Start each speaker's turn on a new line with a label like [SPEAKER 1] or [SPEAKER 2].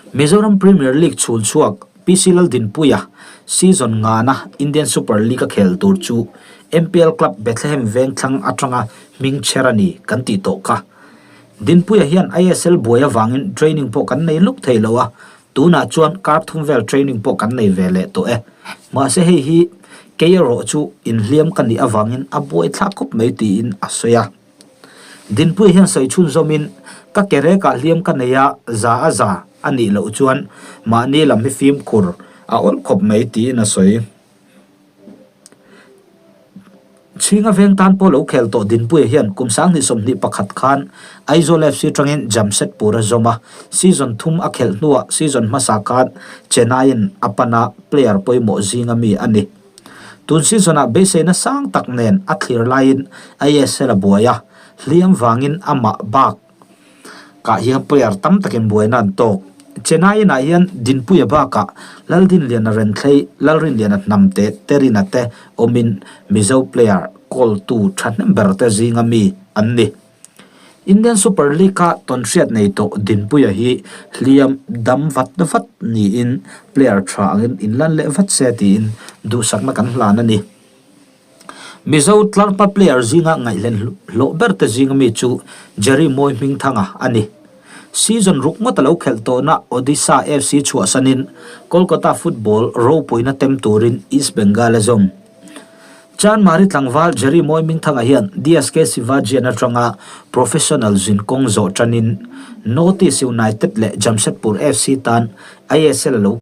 [SPEAKER 1] Mizoram Premier League chhul chhuak PC Laldinpuia season ngana Indian Super League a khel tur chu MPL club Bethlehem Vengthlang atanga hming chher a ni kan tih tawh kha. Dinpuia hian ISL buai avangin training pawh kan nei luk thei lo a, tunah chuan kar thum vel training pawh kan nei ve leh tawh e. Mahse hei hi kei erawh chu inhliam ka nih avangin a buai thlak khawp mai tiin a sawi a. Dinpuia hian sawi chhunzawmin ka ke rekah hliam ka nei a, za a za a nih loh chuan mahni lam hi fimkhur a awlh khawp mai tiin a sawi. Chhinga veng tan pawh lo khel tawh Dinpuia hian kum 2021 khan Aizawl FC tangin Jamshedpur a zawm a, season thum a khelh hnuah season hmasa khan Chennaiin a pan a, player pawimawh zinga mi a ni. Tun season-ah beiseina sang tak nen a thlir laiin ISL a buai a, hliam vangin amah bak Kah hian player tam takin buaina an tawk. Chennai-inah hian Dinpuia bakah Laldinliana Renthlei, Lalrinliana Hnamte, Terina te awmin Mizo player kawltu thahnem ber te zinga mi an ni. Indian Super League-a tawnhriat nei tawh Dinpuia hi hliam dam vat vat niin player tha angin inlan leh vat se tiin duhsakna kan hlan a ni. Mizo tlarhma player zinga ngaihlen hlawh ber te zinga mi chu Jerry Mawi Hmingthanga a ni. Season ruk ngawt a lo khelh tawhna Odisha FC chhuahsanin Kolkata football ropuina tem turin East Bengal a zawm. Chanmari tlangval Jerry Mawi Hmingthanga hian DSK Sivajian atanga professional zinkawng zawh tanin North East United leh Jamshedpur FC tan ISL a lo.